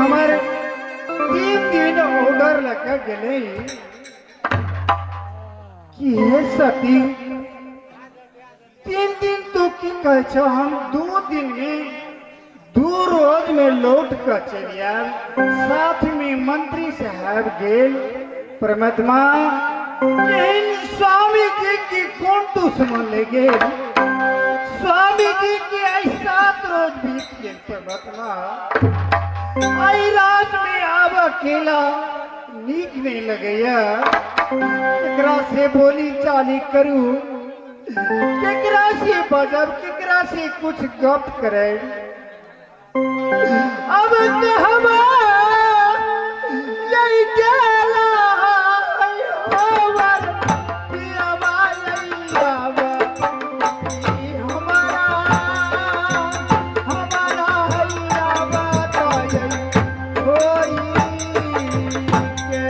हमर 3 दिन ऑर्डर लऽ गेलै कि हे सती, 3 दिन तू की कहै छौ, हम 2 दिन में 2 रोज में लौट कऽ चलि आयब। साथ में मंत्री साहब गेल। परमात्मा, एहन स्वामी जी की कोन दुश्मन ले गेल? स्वामी जी के आई 7 रोज बीत गेल। परमात्मा, आई रात में आब अकेला नीक नहीं लगैया, केकरा से बोली चाली करू, केकरा से बजब, केकरा से कुछ गप करे। अब कहबा यही गेला हमर पियबा यैयाबा, ई हमारा हमारा हैयाबा तो यही होई के।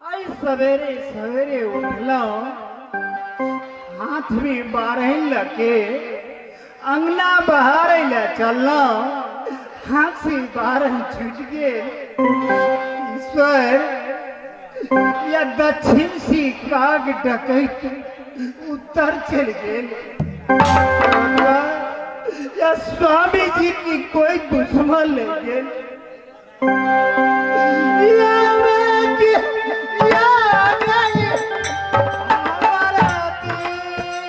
आई सवेरे सवेरे उठलहुँ, हाथ में बारहन लके अंगना बहारे ले चललहुँ, हाथ से बारहन छूट गेल। ईश्वर, या दक्षिण से काग डकैत उत्तर चल गेल, या स्वामी जी की कोई दुश्मन ले गेल। या मैं के- या नहीं हमारा दीदी।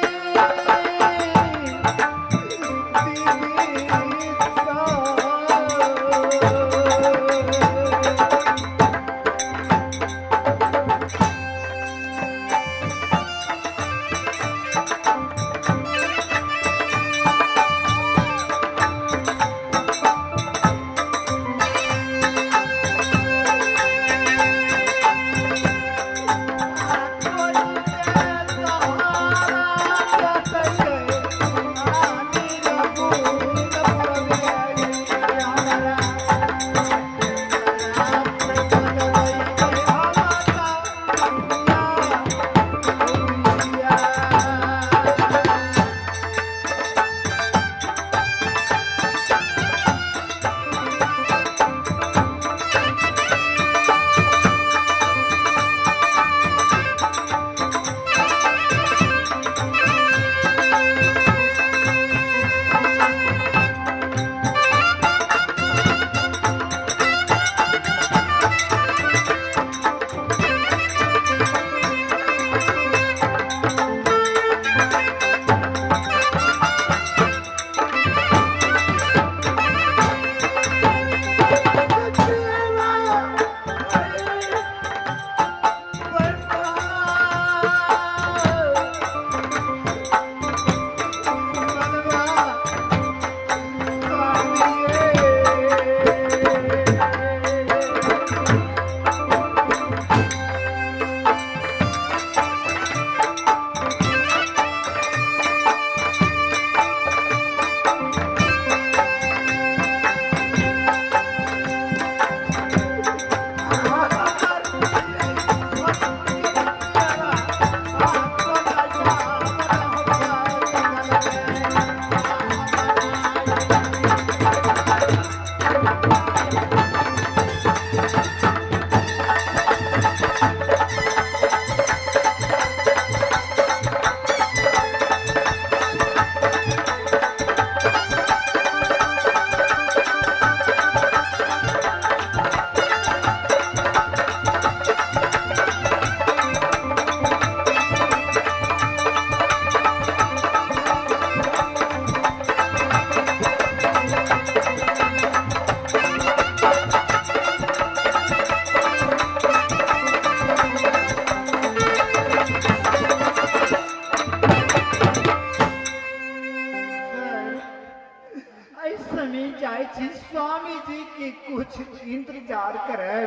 इंतजार करे।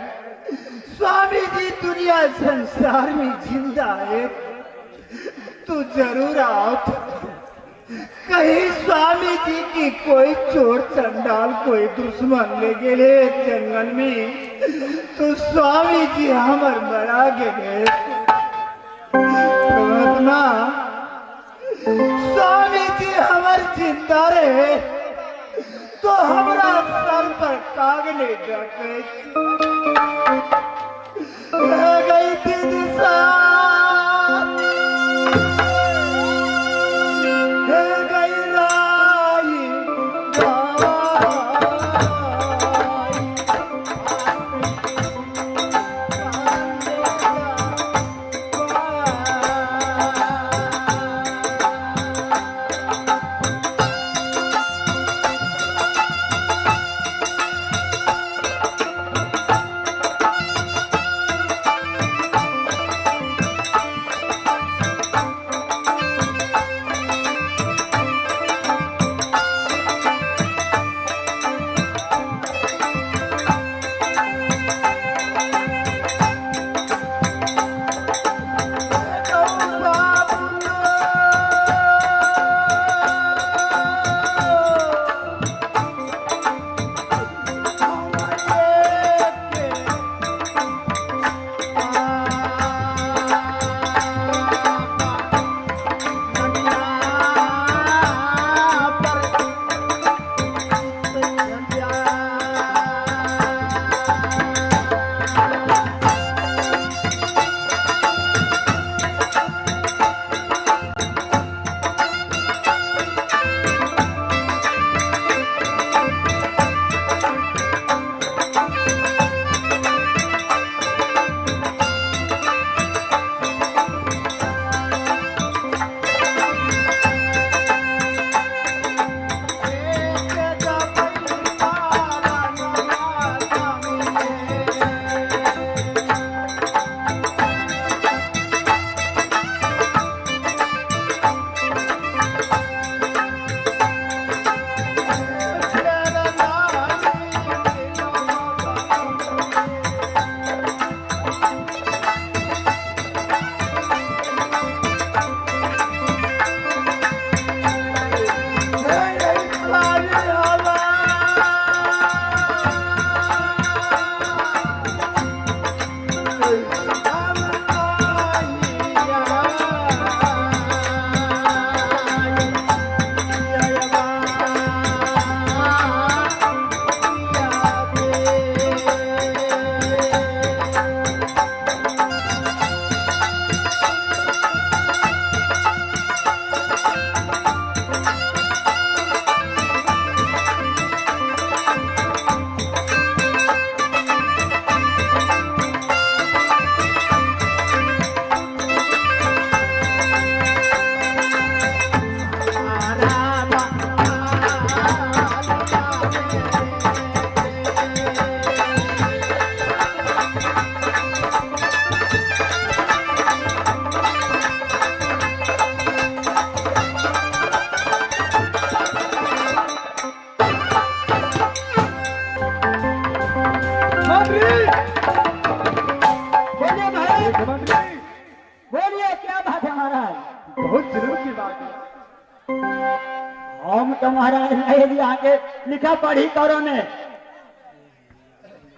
स्वामी जी दुनिया संसार में जिंदा है तू जरूर आओ। कहीं स्वामी जी की कोई चोर चंडाल कोई दुश्मन ले गेले जंगल में तो स्वामी जी हमर मरा गेले। परमात्मा स्वामी जी हमर जिंदा रहे तो हमरा सर पर काग नहीं डके। रह गई थी दिशा, रह गई राई बोलिए महाराज, बोलिए, क्या बात है महाराज? बहुत जुल्म की बात है। हम तो महाराज नहीं दिया के लिखा पढ़ी करो ने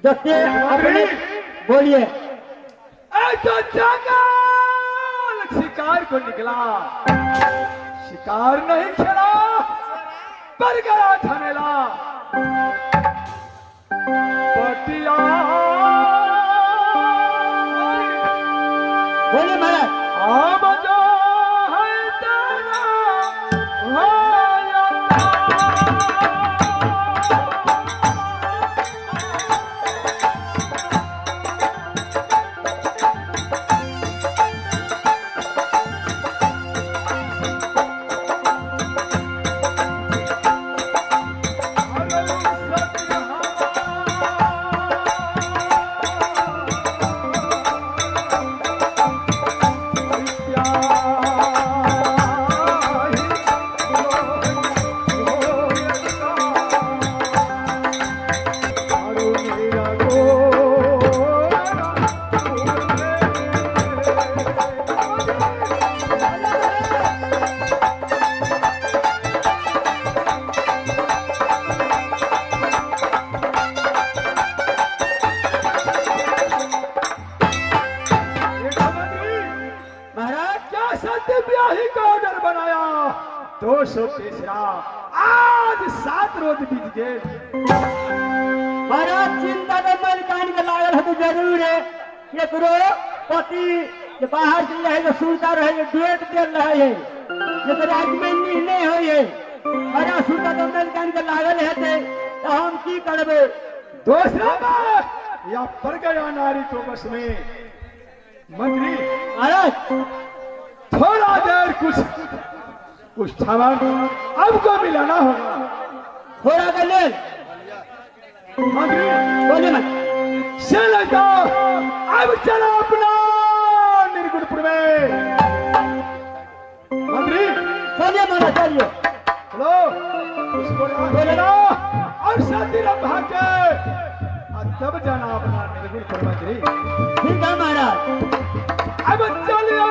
जते अपने। बोलिए। ऐसा जंगल शिकार को निकला, शिकार नहीं खेला पर गया झमेला। पटिया। बोलिए महाराज। आम जो है तेरा 203रा आज 7 रोज बीत गए। महाराज चिंता तो मलिकान के लागल है तो जरूर है। केकरो पति जे बाहर चल रहे, सुनता रहे, डेट देल रहे है, जे रात में नींद नहीं होई है। महाराज सुनता तो मलिकान के लागल है तो हम की करबे? दूसरा बात या पड़ गया नारी को बस में। मंत्री महाराज थोड़ा देर कुछ कुछ क्षमा अब को मिलाना होगा। थोड़ा के लेल मंत्री बोलिए मत। चले जाओ, अब चलो अपना निर्गुणपुर में। मंत्री चलिए महाराज चलिए। चलो उसको लेना और साथी रंभा के और तब जाना अपना निर्गुणपुर। मंत्री ठीक है महाराज। अब चलिए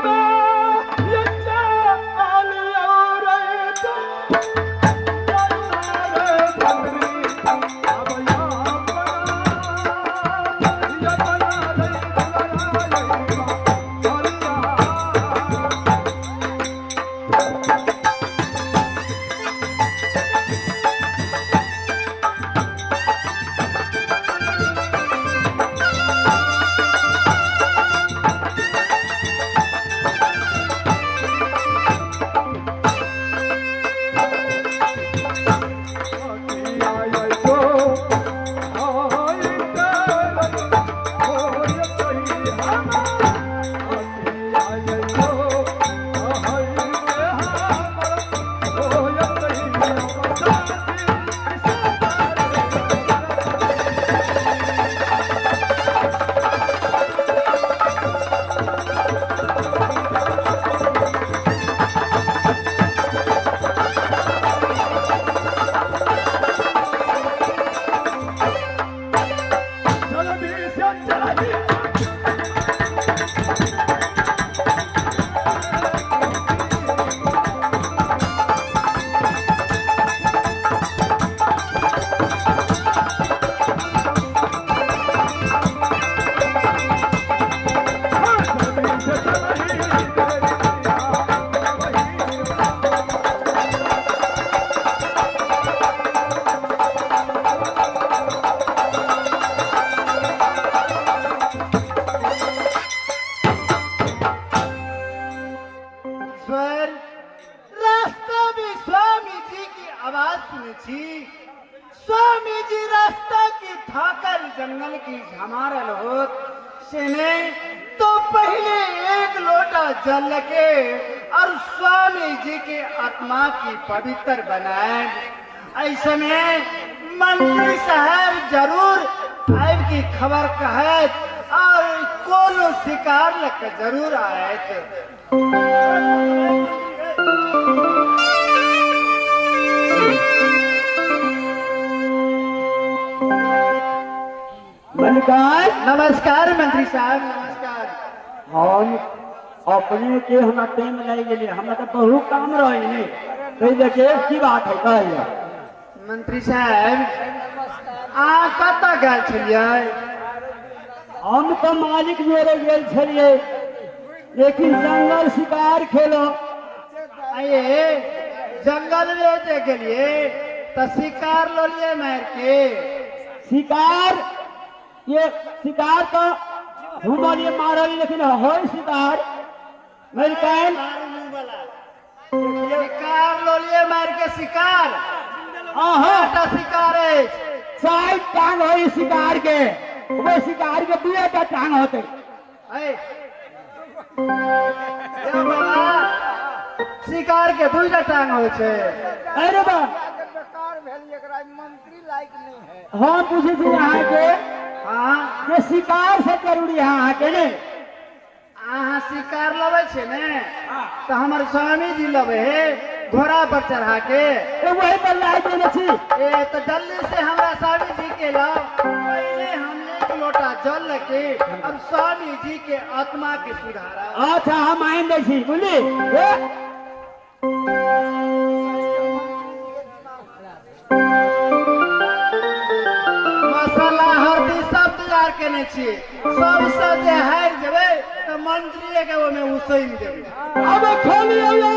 ये चल और तो अब या ईश्वर, रास्ता में स्वामी जी की आवाज सुनी छी। स्वामी जी रास्ता की थाकल जंगल की झमारल होत से नहीं तो पहले एक लोटा जल के और स्वामी जी के आत्मा की पवित्र बनाए। ऐसे में मंत्री साहब जरूर आब की खबर कहत और कोनो शिकार लग जरूर आयत। मलिकान नमस्कार मंत्री साहब, नमस्कार। हम अपने के हमरा टाइम लागि गेलै, हमरा तऽ बहुत काम रहे ने, ताहि लऽ की बात है कहिया। मंत्री साहब अहाँ कतऽ गेल छलियै? हम तऽ मालिक जोरे गेल छलियै, लेकिन जंगल शिकार खेलो। आइए जंगल में जे गेलियै तऽ शिकार लऽ मारि के? शिकार ये शिकार तो घूमलिए मारलिए, लेकिन होय शिकार मलिकान शिकार लऽ लिए मारि के शिकार। अहाँ कएटा शिकार अछि? 4 टांग होय शिकार के, वो शिकार के 2 टांग होते। बाबा शिकार के 2 टांग होइ छै। अरे बा हम पूछे छी अहाँ के हाँ जे शिकार से जरूरी है अहाँ के ने? अहाँ शिकार लबै छै ने तऽ हमर स्वामी जी लबै है घोड़ा पर चढ़ा के। वही पर लाइ देने छी। ए तो जल्दी से हमरा स्वामी जी के लाओ, पहले हम एक लोटा जल लेके अब स्वामी जी के आत्मा के सुधारा। अच्छा हम आइन दै छी बुझली। मसाला हल्दी सब तैयार केने छी, सबसे जे हारि जेबै तऽ मंत्री के ओहिमे उसैन देबै। अब खोलियो।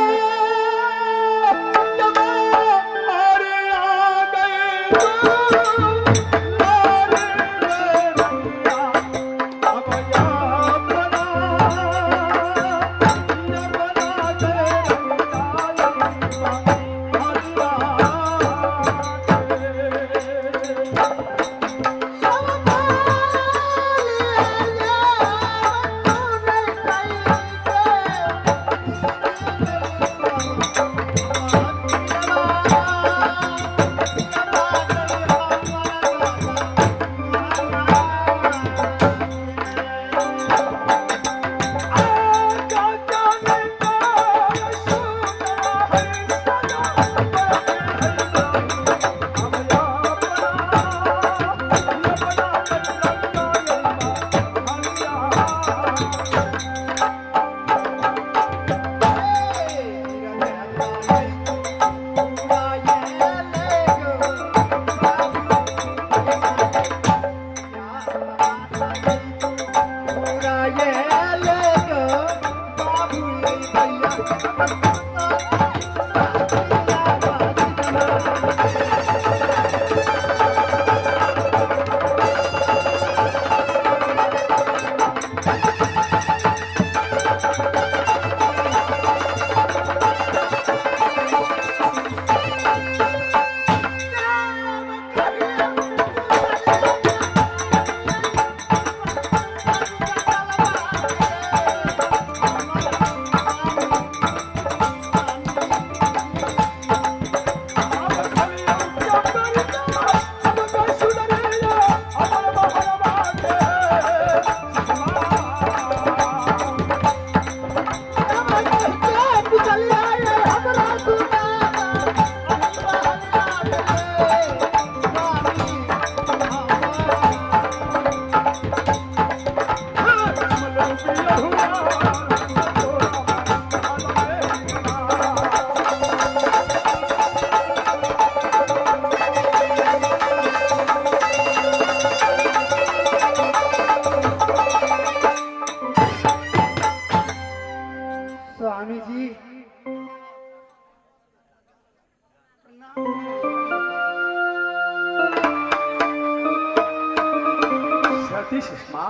सुषमा?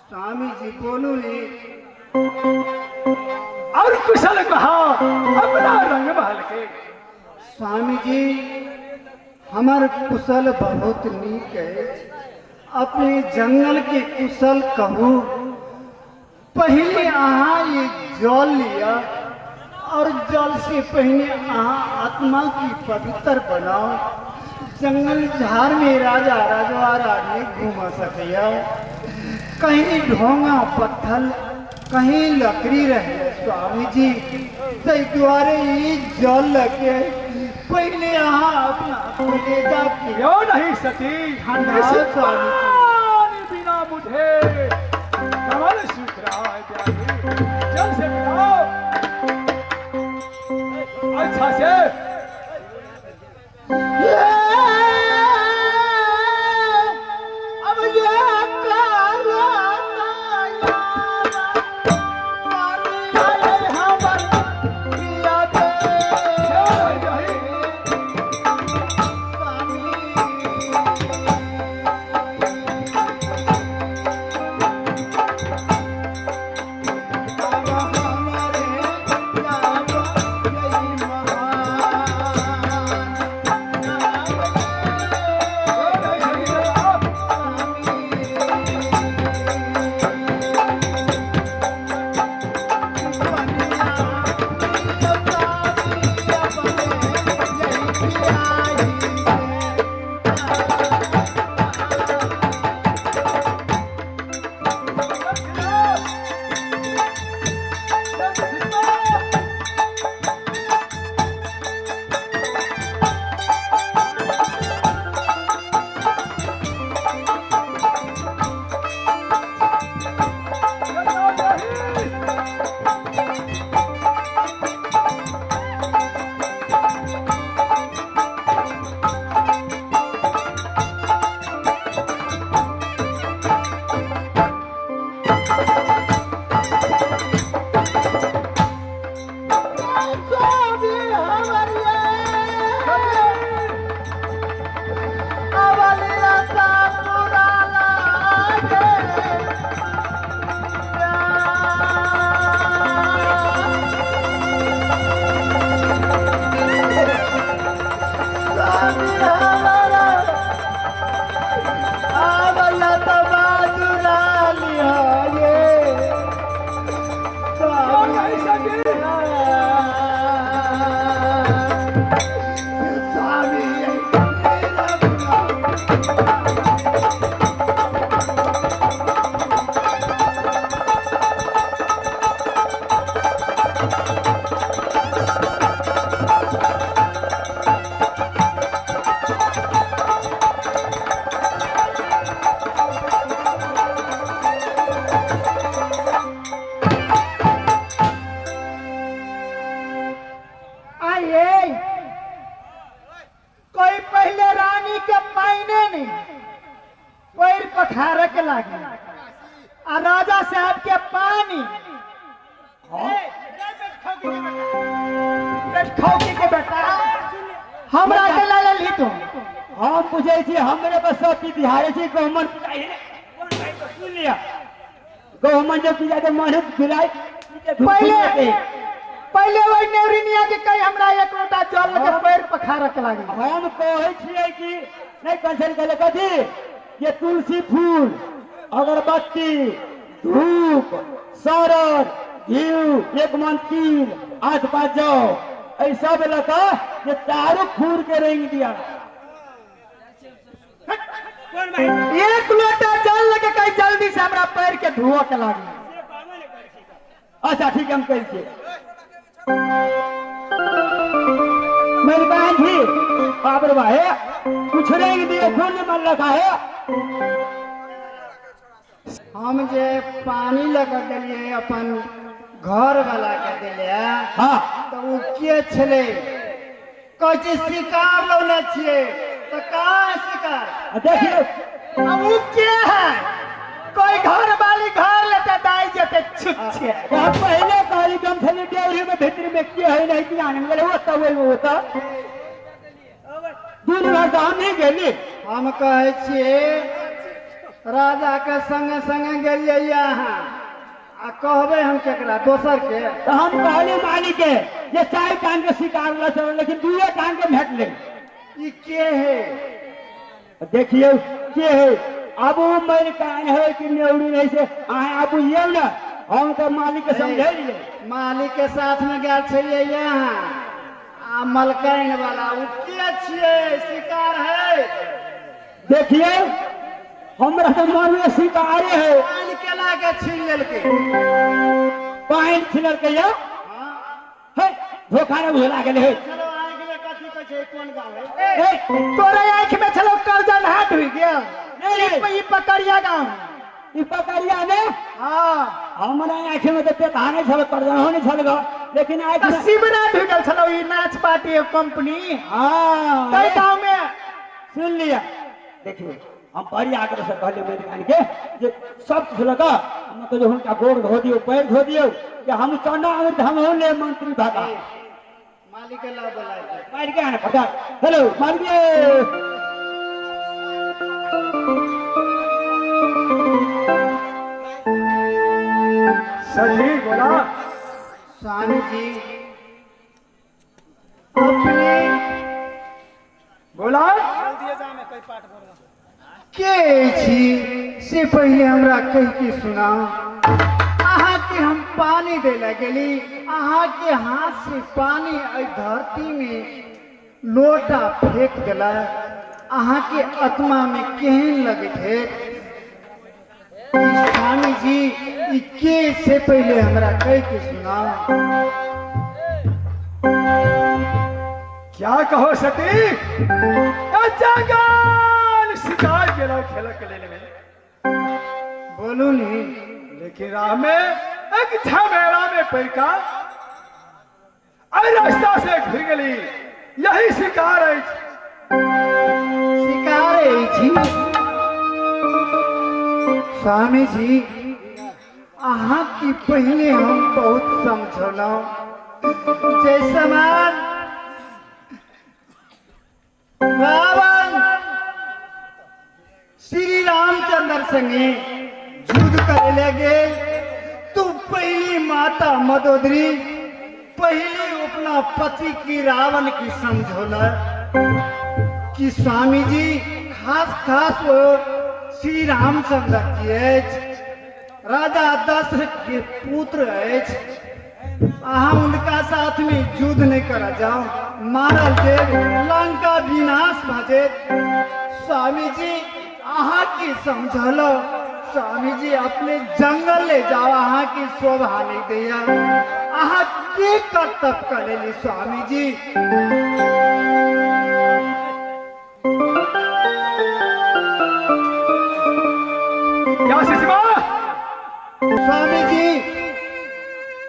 स्वामी जी बोलू ने। और कुशल कहा अपना रंग महल के। स्वामी जी, हमर कुशल बहुत नीक अछि। अपने जंगल के कुशल कहू। पहले अहाँ ये जल लिया और जल से पहले अहाँ आत्मा की पवित्र बनाओ। जंगल झाड़ में राजा रजवाड़ा नहीं घूम सकैया। कहीं ढोंगा पत्थर, कहीं लकड़ी रहे। स्वामी जी, ताहि दुआरे ई जल लगे पहले अहाँ अपना कलेजा के क्यों नहीं सती, ठंडा इस स्वामी जी। पानी बिना मुझे कमल सूख रहा है प्यारी। जल से मिलाओ अच्छा से। अब ये काला पानी आए हमर पिया दे। क्यों नहीं रही? स्वामी, अब हमारे नाम यही महान नाम। क्यों नहीं सती जवाब? क्यों नहीं सती? आइए, कोई पहले रानी के पाइने नहीं पैर पखारे के लागे आ राजा साहब के पानी पेट खौकी के बेटा हमरा के ला ली तू। हम पूछै छी, हमरे बस सब चीज बिहारे छी। गहुमन पूजाइ है ने? सुन लिया, गहुमन जब पूजा के मन भिलाई। पहले पहले वही नेवरिनिया के कही हमरा एक लोटा जल के पैर पखारे के लागे। हम कहै छियै कि नहि कंसर कहले कथी ये तुलसी फूल, अगरबत्ती, धूप, सरर, घिउ, एक मन तिल, आठ पाँच जौ, एहि सब लऽ कऽ जे चारू खूर के रंग दिया। एक लोटा जल लगे कही जल्दी से हमरा पैर के धोअ के लागे। अच्छा ठीक है, हम कहै छियै। मेहरबान जी, बाप रे बा, हे कुछ रंग दिए खूर ने मन रखा है। हम जे पानी लऽ कऽ गेलियै अपन घर वाला के देलियै तऽ ओ के छलै? कहै छै शिकार लौने छियै, तऽ कहाँ शिकार? आ देखियौ। आ उ के है? कोई घर वाली घर लेते दाई जेते छुच्छे। तो हम पहले कहली कि हम छली देवरी में भीतर में के है नहीं कि जाने में होता वही होता दून बार तो हम नहीं गेली। हम कहै छियै राजा के संगे संगे गेलियै अहाँ आ कहबै हम केकरा दोसर के। तऽ हम कहलियै मालिक के जे 4 टांग के शिकार लऽ चलू, लेकिन 2 टांग के भेटलै। ई के है? देखियौ के है। आब ओ मलिकान है कि नेउरी नहीं से अहाँ आबू यौ ने, हम तऽ मालिक के समझेलियै। मालिक के साथ में गेल छलियै अहाँ आ मलकाइन वाला ओ के छियै? शिकार है। देखियौ हमरा तऽ मन में शिकारे है। पानि केना के छीन लेलकै? पानि छिनलकै यौ। हे धोखा ने बुझला गेलै हे। चलो आँखि में कथी कहै छै, कोन गाँव है? हे, तोरे आँखि में छलो करजन हाथ हुई गेल। नहीं, ई पकड़िया गाँव। ई पकड़िया में? हाँ। हमरा आँखि में तऽ पेटहा नहि छल, करजनो नहि छल ग, लेकिन आँखि में शिवरा ढुकल छलो ई नाच पार्टी कंपनी। हाँ। तै गाँव में। सुन लिया। देखियौ हम बड़ी आग्रह से कहलियै मलिकान के जे सब किछु लऽ कऽ हम कहलियै हुनका गोड़ धो दियौ, पैर धो दियौ कि हम चना अमृत हम ले मंत्री भागा। मालिक के ला बोला के। मालिक के आने पड़ता। हेलो मालिक। सही बोला। स्वामी जी अपने बोला के छी से पहले हमरा कह के सुनाओ। अहाँ के हम पानी दे ला गेली, अहाँ के हाथ से पानी एहि धरती में लोटा फेंक देला, अहाँ के आत्मा में केहन लगैत है? स्वामी जी ई के से पहले हमरा कह के सुनाओ। क्या कहो सती, जंगल शिकार गेलो खेलक लेल में। बोलू नी। लेकिन राह में एक झमेला में पड़का अरे रास्ता से घुर गेली, यही शिकार अछि। शिकार अछि स्वामी जी। अहाँ की पहले हम बहुत समझौलहुँ जे समान रावण श्री रामचंद्र संगे युद्ध करे लगे तू पहली माता मदोदरी पहले अपना पति की रावण की समझौला कि स्वामी जी खास खास वो श्री रामचंद्र जी अछि, राजा दशरथ के पुत्र अछि, अहाँ उनका साथ में युद्ध नहीं करा जाओ, मारल जेब लंका विनाश भऽ जेत। स्वामी जी अहाँ की समझलो? स्वामी जी अपने जंगल ले जाओ, अहाँ की शोभा नहीं दैया, अहाँ की कर्तव्य कर लेली स्वामी जी? क्या शिशुमा? स्वामी जी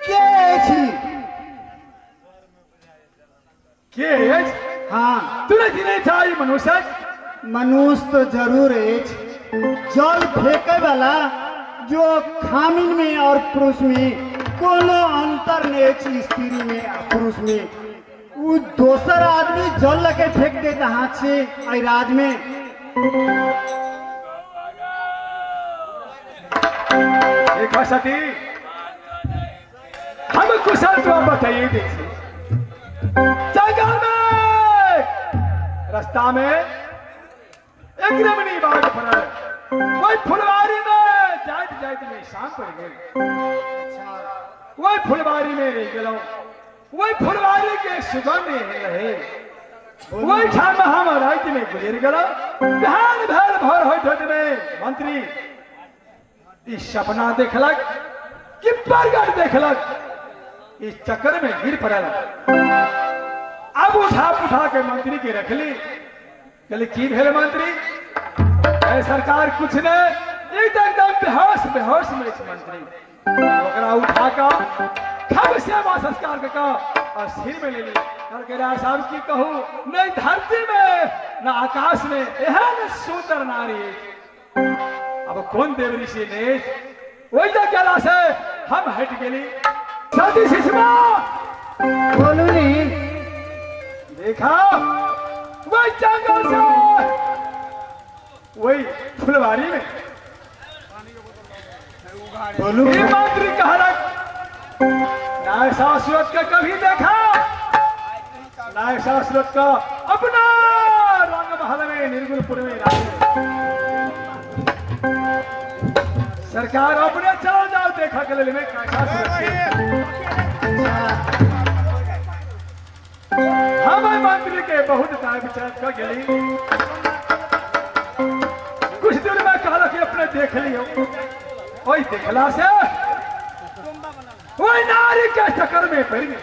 के अछि? के अछि? हाँ। तू नहीं चिन्है छह ई मनुष्य? मनुष्य तो जरूर अछि, जल फेंके वाला जो खामिन में और पुरुष में कोनो अंतर नहीं अछि, स्त्री में आ पुरुष में उ दोसर आदमी जल लके फेंक देत हाथ से एहि राज में। देखा सती, हम कुशल तो बताइए दै छी। जंगल में रास्ता में एक रमणी बाग पड़ल, वही फुलवारी में जाइत जाइत में शाम पड़ गेल। वही फुलवारी में रह गेलहुँ, वही फुलवारी के सुगंध एहन रहे, वही ठाम हम राति में गुजरि गेलहुँ। बिहान भेल, भोर होइत होइत में मंत्री ई सपना देखलक कि बरगद देखलक, इस चक्कर में गिर पड़ल। अब उठा पुठा के मंत्री के रखली, कहली की भेल मंत्री? ए सरकार कुछ नहीं, एकदम बेहोश बेहोश में अछि मंत्री। ओकरा उठा कऽ खब सेवा संस्कार कऽ कऽ और सिर में लेली। कहलकै राय साहब की कहू, नहीं धरती में न आकाश में एहन सुंदर नारी अछि। अब कौन देव ऋषि ने ओहि तक गेला से हम हट गेली। सती शिशुमा बोलू नी। देखा वही जंगल से वही फुलवारी में बोलू। ई मंत्री कहलक ना ऐसा सूरत का कभी देखा, ना ऐसा सूरत का अपना रंग महल में निर्गुणपुर में रानी। सरकार अपने चलो जाओ देखा के लिए में कैसा सूरत के। हमारे मंत्री के बहुत ताय विचार कर गेली। कुछ दिन में कहलक कि अपने देख लियो। ओई देखला से वही नारी के चक्कर में पड़ गई।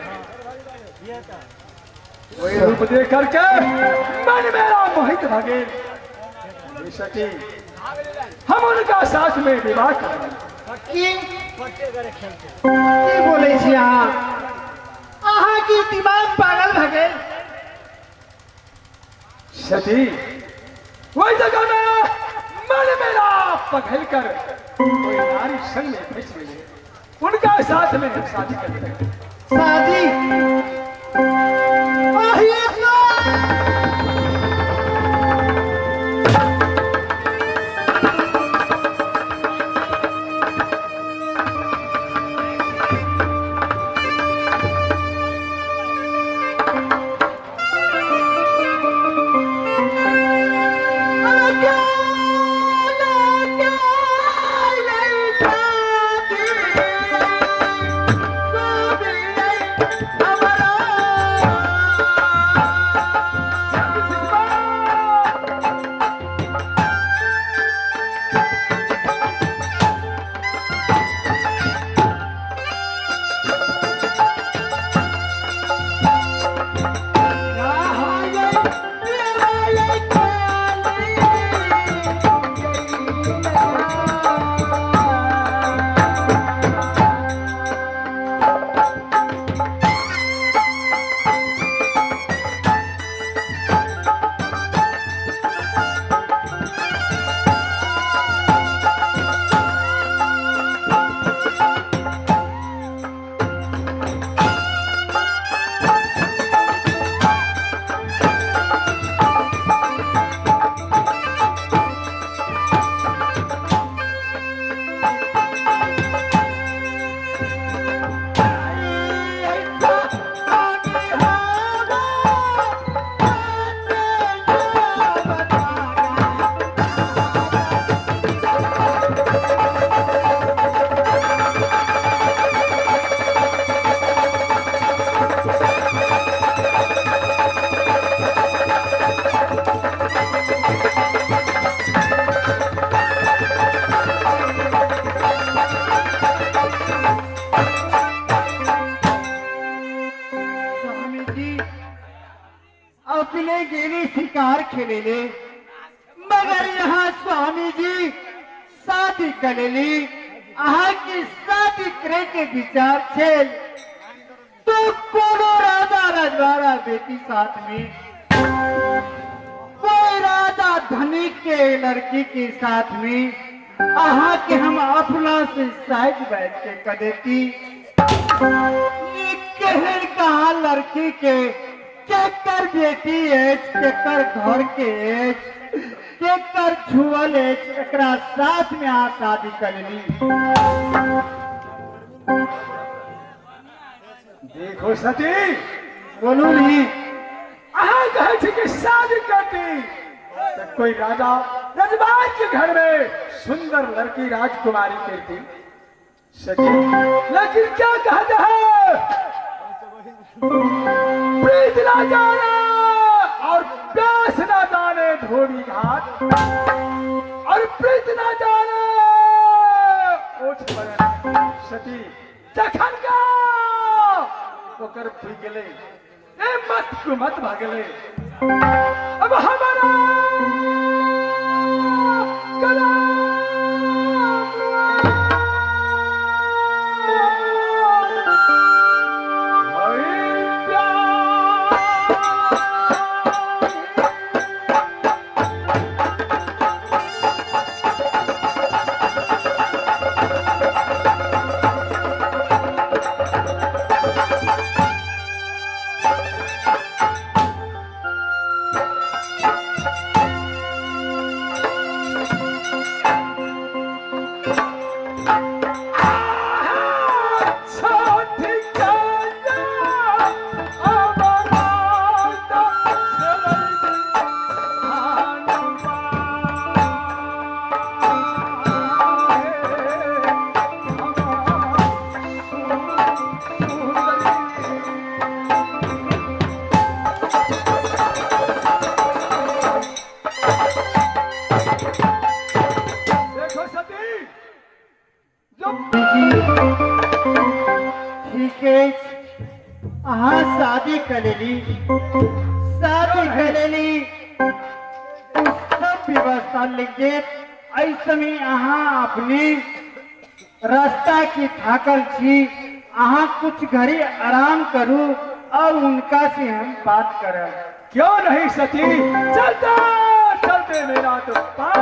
वही रूप देख करके मन मेरा मोहित भगे सती, हम उनका साथ में विवाह करेंगे। की की बोलै छी अहाँ? अहाँ की दिमाग पागल भऽ गेल? सती, वही जगह में मन मेरा पघल कर कोई नारी संग में फंस गई, उनका साथ में हम शादी करते हैं। शादी? अहि स्वामी जी अपने गेली शिकार खेलेले, मगर यहाँ स्वामी जी शादी करेली। अहाँ के शादी करे के विचार छेल तो कोनो राजा रजवाड़ा बेटी साथ में, कोई राजा धनिक के लड़की के साथ में अहाँ के हम अपना से साइड बैठ के कर देती। केहन कहा लड़की के, केकर बेटी अछि, केकर घर के अछि, केकर छुअल अछि, एकरा साथ में अहाँ शादी कर ली। देखो सती। बोलू नहीं। अहाँ कहै छी कि शादी करती तो कोई राजा रजवाड़ के घर में सुंदर लड़की राजकुमारी करती सती, लेकिन क्या कहते हैं, प्रीत ना जाने और प्यास ना जाने धोबी घाट, और प्रीत ना जाने ओठ पर। सती, जखन का ओकर फुइ गेलै, ए मत कुमत भऽ गेलै। अब हमारा कलाम भइल प्यार। जी ठीक अछि, अहाँ शादी कऽ लेली, शादी कऽ लेली, ओ सब व्यवस्था लिख देत। एहि समय अहाँ अपने रास्ता के थाकल छी, अहाँ कुछ घड़ी आराम करू और उनका से हम बात करब। क्यों नहीं सती, चलते चलते मेरा तो पाँव